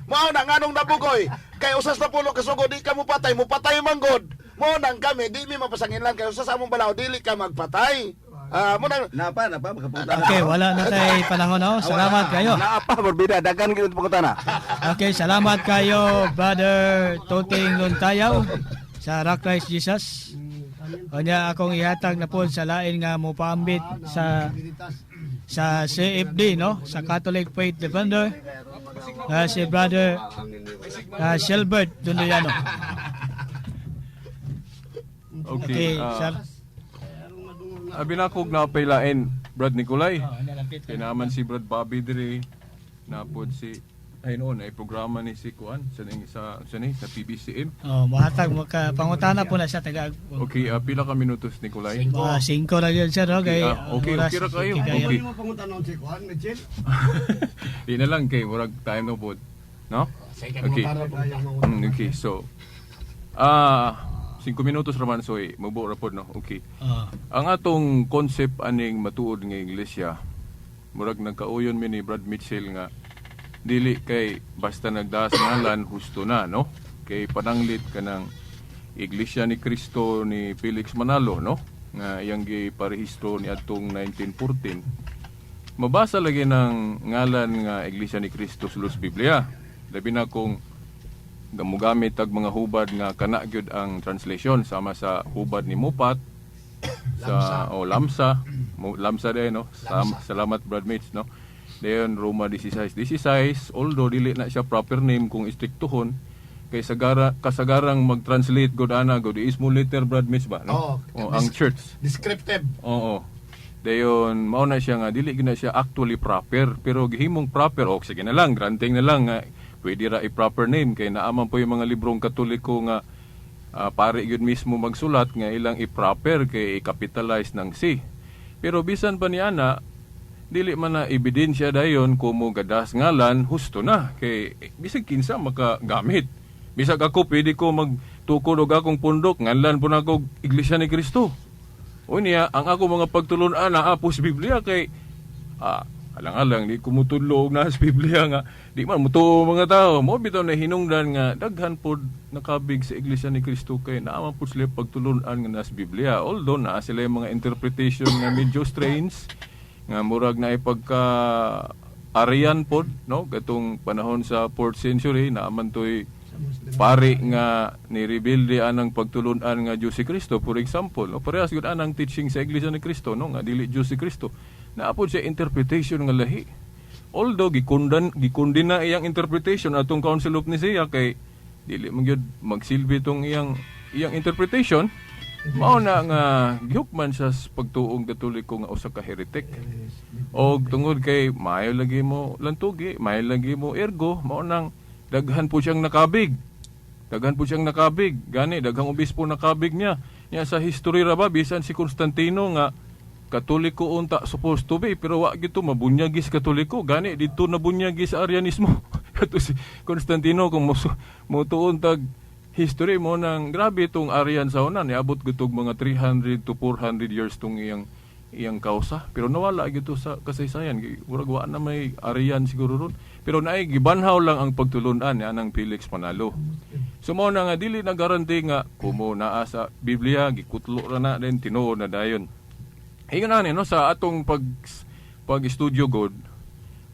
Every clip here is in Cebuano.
Mao na nganong nabugoy. Kay usas na pulo kasugo di ka mo patay, mo patay man gud. Mo nang kami di mi mapasanginlan kay usas sa among balaod dili ka magpatay. Ah, mo nang Napa, napa, makapunta. Okay, wala na tay panahon, no? Salamat kayo. Naa pa, morbida, daghan gyud pangutana. Okay, salamat kayo, Brother Toting Luntayaw sa Rock Christ Jesus. Unya akong ihatag na po sa lain nga mopaambit sa CFD, no, sa Catholic Faith Defender, na si Brother Shelbert Dundoyano. Okay. Okay, sir. Abi na kog napailain, Brad Nicolay. Oh, nalapit ka. Kinaman si Brad Bobby diri. Napod si ay noon ay programa ni si Kuan sa ning sa sa ni sa PBCM. Oh, mohatag mo ka pangutana po na siya taga Okay, pila ka minutos, Nicolay? Mga 5 ra yun, sir, no? Kay Ah, okay, oras, okay ra kayo. okay kayo. Okay. Mo pangutan si Juan Mitchell. Di na lang kay murag time no pod. No? Okay. Okay, so 5 minutos raman, so eh, mubo ra pod, no. Okay. Oh. Ang atong concept aning matuod nga iglesia, murag nagkauyon mi ni Brad Mitchell nga dili kay basta nagdaas ngalan husto na, no? Kay pananglit kanang Iglesia ni Cristo ni Felix Manalo, no? Nga iyang giparehistro ni atong 1914. Mabasa lagi ng ngalan nga Iglesia ni Cristo sa Biblia. Labi na kung gamugamit tag mga hubad nga kana gyud ang translation sama sa hubad ni Mupat sa o Lamsa. Lamsa din, no? Salamat, Brad Mates, no? Dayon Roma 16 16, although dili na siya proper name kung istriktuhon kay sagara kasagarang mag-translate god ana god is mo letter, Brad Mates ba, no? Oo. O, ang church. Descriptive. Oo. Dayon mao na siya nga dili gyud na siya actually proper pero gihimong proper o sige na lang, granting na lang nga pwede ra i-proper name kay naaman po yung mga librong Katoliko nga pare gyud mismo magsulat nga ilang i-proper kay i-capitalize ng C. Pero bisan pa ni ana dili man na ebidensya dayon kumo gadas ngalan husto na kay bisag kinsa makagamit. Bisag ako pwede ko magtukod og akong pundok nganlan po nako Iglesia ni Cristo. O niya, ang ako mga pagtulunan na apos Biblia kay alang-alang di ko mutudlo og naa sa Biblia nga di man mutuo mga tao. Mo bitaw na hinungdan nga daghan pod nakabig sa Iglesia ni Cristo kay naa man pod sila pagtulunan nga naa sa Biblia. Although naa sila yung mga interpretation nga medyo strange nga murag na ipagka Arian pod, no, katong panahon sa 4th century naa man toy pari nga ni rebelde anang pagtulunan nga Diyos si Kristo, for example, no? Parehas gyud anang teaching sa Iglesia ni Cristo, no, nga dili Diyos si Kristo. Naa pod siya interpretation nga lahi, although gikundina iyang interpretation atong Council of Nicaea kay dili man gyud magsilbi tong iyang iyang interpretation. Mao na nga gihukman siya sa pagtuong Katoliko nga usa ka heretic. Og tungod kay maayo lagi mo lantugi, maayo lagi mo ergo, mao nang daghan po siyang nakabig. Daghan po siyang nakabig. Gani daghang obispo nakabig niya. Niya sa history ra ba bisan si Constantino nga Katoliko unta supposed to be pero wa gito mabunyagis Katoliko gani dito nabunyagis sa Arianismo. Kato si Constantino kung motuon tag history mo nang grabe itong Arian sa una niabot gutog mga 300 to 400 years tong iyang iyang kausa pero nawala gito sa kasaysayan. Murag wa na may Arian siguro ron pero naay gibanhaw lang ang pagtulunan ni anang Felix Manalo. So mao na nga dili na guarantee nga kumo naa sa Biblia gikutlo ra na then tinuod na dayon. Ingon ani, no, sa atong pag pag-studio god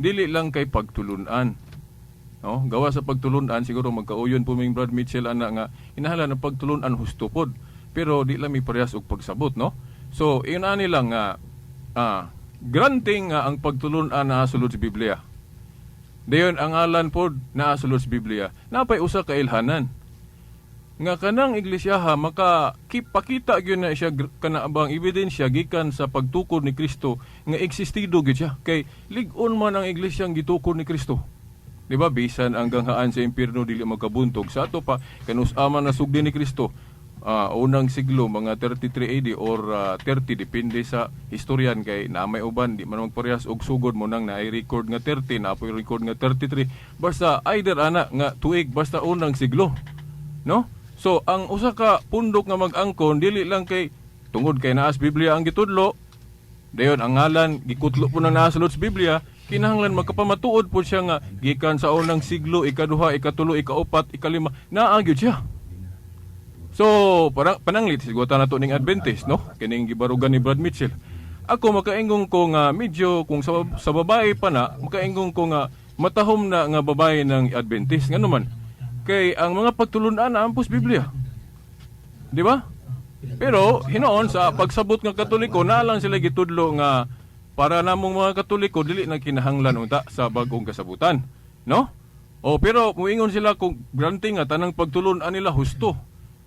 dili lang kay pagtulunan. No, gawa sa pagtulunan siguro magkauyon po ming Brad Mitchell ana nga inahala ng pagtulunan husto pod. Pero di lang mi parehas og pagsabot, no? So, ingon ani lang nga granting nga ang pagtulunan naa sulod sa Biblia. Dayon ang ngalan pod naa sulod sa Biblia. Napay usa ka ilhanan nga kanang iglesia maka pakita gyud na siya kana bang ebidensya gikan sa pagtukod ni Kristo nga existido gyud siya kay lig-on man ang iglesia ang gitukod ni Kristo. Di ba bisan ang ganghaan sa impierno dili magkabuntog sa ato pa kanus-a man nasugdi ni Kristo, unang siglo, mga 33 AD or 30, depende sa historian kay na may uban di man magparehas og sugod mo nang naay record nga 30, naa poy record nga 33, basta either ana nga tuig, basta unang siglo, no? So ang usa ka pundok nga mag-angkon dili lang kay tungod kay naas Biblia ang gitudlo. Dayon ang ngalan gikutlo po na naa sulod sa Biblia. Kinahanglan makapamatuod po siya nga gikan sa unang siglo, ikaduha, ikatulo, ikaupat, ikalima, naa gyud siya. So, parang pananglit siguro na to ning Adventist, no? Kining gibarugan ni Brad Mitchell. Ako makaingong ko nga medyo kung sa babae pa na, makaingong ko nga matahom na nga babae ng Adventist ngano man. Kay ang mga pagtulunan na ampos Biblia. Di ba? Pero hinoon sa pagsabot nga Katoliko na lang sila gitudlo nga para namong mga Katoliko dili na kinahanglan unta sa bagong kasabutan, no? O pero muingon sila kung granting nga tanang pagtulun-an nila husto.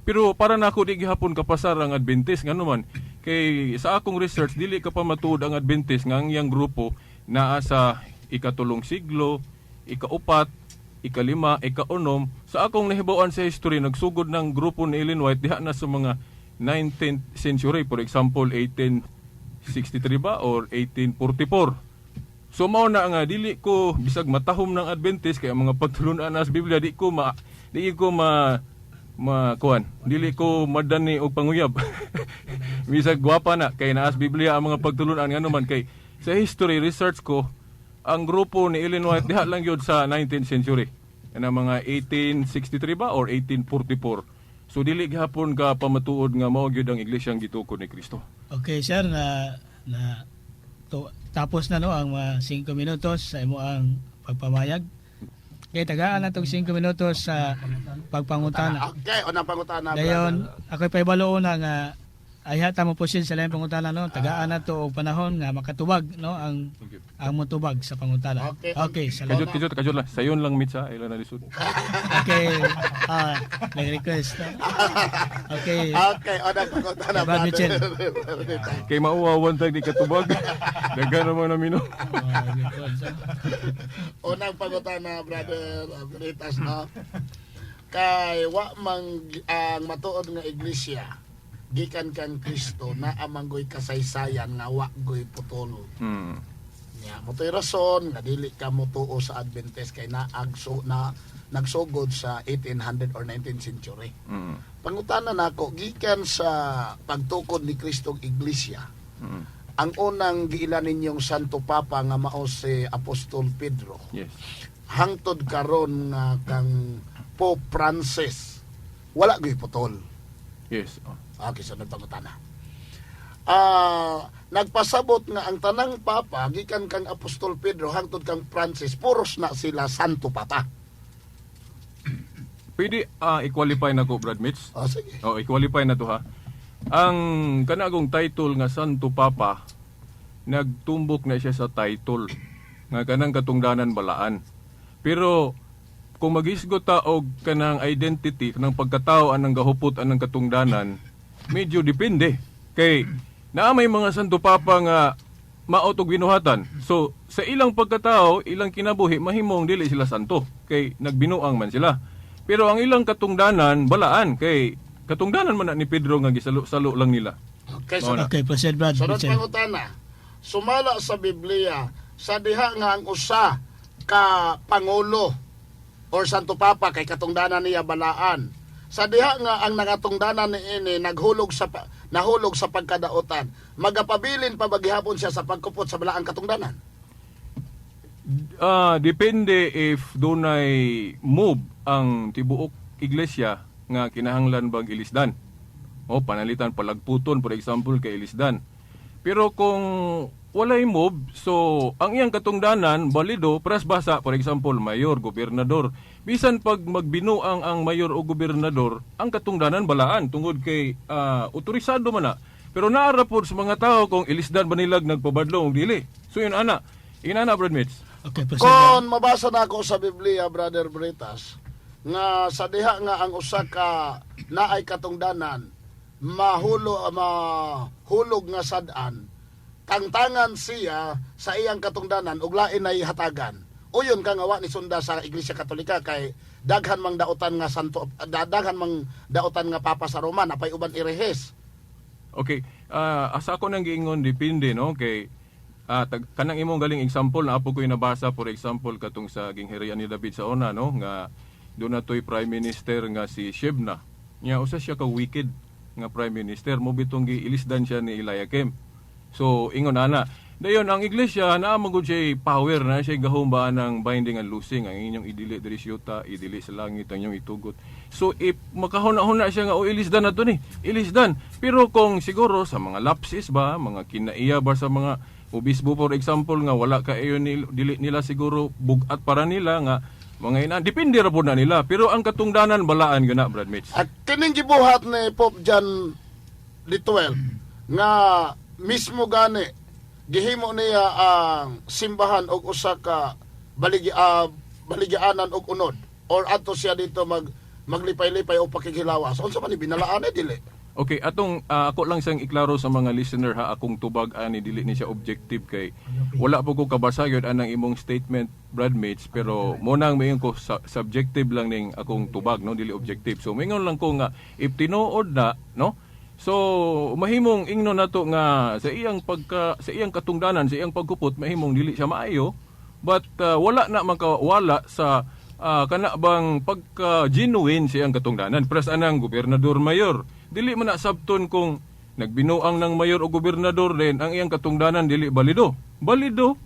Pero para nako di gihapon kapasar ang Adventist, ngano man kay sa akong research dili ka pa matuod ang Adventist nga ang iyang grupo naa sa ikatulong siglo, ikaupat, ikalima, ikaunom. Sa akong nahibaw-an sa history, nagsugod ng grupo ni Ellen White diha na sa mga 19th century, for example 1863 ba or 1844. So mao na nga dili ko bisag matahom ng Adventist kay ang mga pagtulunan na sa Biblia di ko ma ma kuan, dili ko madani og panguyab. Bisag gwapa na kay naas Biblia ang mga pagtulunan, ngano man kay sa history research ko, ang grupo ni Ellen White diha lang gyud sa 19th century, kana mga 1863 ba or 1844. So dili gihapon ka pamatuod nga mao gyud ang iglesyang gitukod ni Kristo. Okay sir, na na to, tapos na, no, ang mga 5 minutos sa imo ang pagpamayag. Okay, tagaan na tong 5 minutos sa pagpangutana. Okay, unang pangutana. Dayon, brother. ako'y paibalo na nga ayha ta mo proceed sa laing pangutana, no. Tagaan na to og panahon nga makatubag, no, ang Thank you. ang motubag sa pangutana. Okay. Okay, salamat. Kajot, kajot, kajot lang. Sayon lang mitsa, ila na lisod. Okay. Ah, nag-request, no? Okay. Okay, unang pangutana, Brad Mitchell. Kay mauwawan tag di katubag. Daghan naman namin, no. Unang pangutana, brother Veritas, no? Kay wa mang ang matuod nga iglesia gikan kang Kristo na amanggoy kasaysayan nga wa goy putol. Nya, mo to'y rason nga dili ka motuo sa Adventist kay naagso na nagsugod sa 1800 or 19th century. Pangutana nako, gikan sa pagtukod ni Kristo og iglesia, ang unang giila ninyong Santo Papa nga mao si Apostol Pedro. Hangtod karon nga kang Pope Francis, wala gyud putol. Oh. Okay, sunod pangutana. Nagpasabot nga ang tanang papa gikan kang Apostol Pedro hangtod kang Francis, puros na sila Santo Papa. Pwede i-qualify na ko, Brad Mitch. Oh, sige. Oh, i-qualify na to ha. Ang kanagong title nga Santo Papa, nagtumbok na siya sa title nga kanang katungdanan balaan. Pero kung maghisgot ta og kanang identity, kanang pagkatao anang gahupot anang katungdanan, medyo depende. Kay naa may mga Santo Papa nga mao tog binuhatan. So sa ilang pagkatao, ilang kinabuhi, mahimong dili sila santo kay nagbinuang man sila. Pero ang ilang katungdanan balaan kay katungdanan man na ni Pedro nga gisalo-salo lang nila. Okay, Mao na. sunod. Okay, proceed, Brad Sunod Mitchell. pangutana. Sumala sa Biblia sa diha nga ang usa ka pangulo or Santo Papa kay katungdanan niya balaan. Sa diha nga ang nangatungdanan niini naghulog sa nahulog sa pagkadaotan, magapabilin pa ba gihapon siya sa pagkupot sa balaang katungdanan? Depende if dunay move ang tibuok iglesia nga kinahanglan bang ilisdan. O panalitan palagputon, for example, kay ilisdan. Pero kung walay move, so ang iyang katungdanan balido pras basa, for example, mayor, gobernador. Bisan pag magbinuang ang mayor o gobernador, ang katungdanan balaan tungod kay otorisado man na. Pero naara pod sa mga tao kung ilisdan ba nilag nagpabadlong og dili. So yun ana. Inana, Brad Mitch. Okay, proceed, Brad. Kung mabasa na ako sa Biblia, Brother Britas, nga sa diha nga ang usa ka naay katungdanan mahulog nga sad-an, tangtangan siya sa iyang katungdanan ug lain ay hatagan. Uyon ka nga wa ni sunda sa Iglesia Katolika kay daghan mang dautan nga santo, daghan mang dautan nga papa sa Roma, napay uban irehes. Okay. Asa ako nang giingon, depende, no, kay kanang imong galing example na apo ko yung nabasa, for example katong sa gingharian ni David sa una, no, nga doon na to'y prime minister nga si Shebna. Nya usa siya ka wicked nga prime minister mo bitong giilisdan siya ni Eliakim. So ingon ana. Dayon ang iglesia naa man gud siya power na siya gahom ba ng binding and loosing, ang inyong idili diri sa yuta, idili sa langit, ang inyong itugot. So if makahuna-huna siya nga, "Oh, ilisdan na to ni, ilisdan." Pero kung siguro sa mga lapses ba, mga kinaiya ba sa mga obispo, for example, nga wala ka dili nila siguro bugat para nila nga mga ina, depende ra pud na nila, pero ang katungdanan balaan gyud na, Brad Mitch. At kining gibuhat ni Pope John the 12 nga mismo gani gihimo niya ang simbahan og usa ka baligyaanan og unod or adto siya dito maglipay-lipay o pakighilawas. Unsa man ni, binalaan eh, dili? Okay, atong ako lang siyang iklaro sa mga listener ha, akong tubag ani dili ni siya objective kay wala po ko kabasa gyud anang imong statement, Brad Mates, pero mo nang mayon ko subjective lang ning akong tubag, no, dili objective. So mingon lang ko nga if tinuod na, no? So mahimong ingno nato nga sa iyang katungdanan, sa iyang pagkupot, mahimong dili siya maayo, but wala na makawala sa kana bang pagka genuine siyang katungdanan. Pres anang gobernador, mayor, dili man na sabton kung nagbinuang ng mayor o gobernador din ang iyang katungdanan dili balido. Balido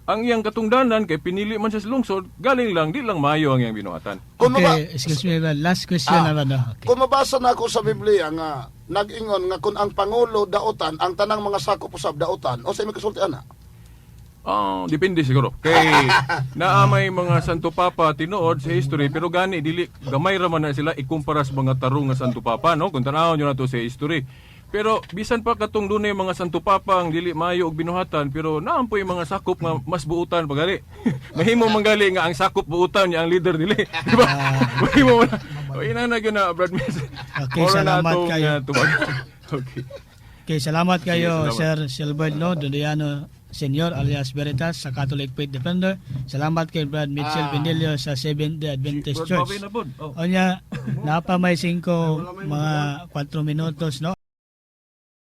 ang iyang katungdanan kay pinili man siya sa lungsod, galing lang di lang maayo ang iyang binuhatan. Kung Okay, excuse me, Brad. Last question na ba, no? Okay. Kung mabasa na ako sa Biblia nga nag-ingon nga kung ang pangulo dautan, ang tanang mga sakop usab dautan, unsa may kasulti ana? Ah, depende siguro. Kay naa may mga Santo Papa tinuod sa history, pero gani dili gamay ra man na sila ikumpara sa mga tarong nga Santo Papa, no, kung tan-awon nyo na to sa history. Pero bisan pa katong dunay mga Santo Papa ang dili maayo og binuhatan, pero naa po yung mga sakop nga mas buutan pagali. Mahimo man gali nga ang sakop buutan niya, ang leader dili. Di ba? Mahimo man. O ina na gyud na, Brad Miss. Okay, Mora na salamat atong, kayo. tubag. Okay. Okay, salamat kayo, Sige, salamat. Sir Silbert, no, Dodiano Senior alias Veritas sa Catholic Faith Defender. Salamat kay Brad Mitchell Pinilio sa Seventh Day Adventist Brad Church. Bobby na pod. Oh. Onya, napa may 5 mga 4 minutos, no?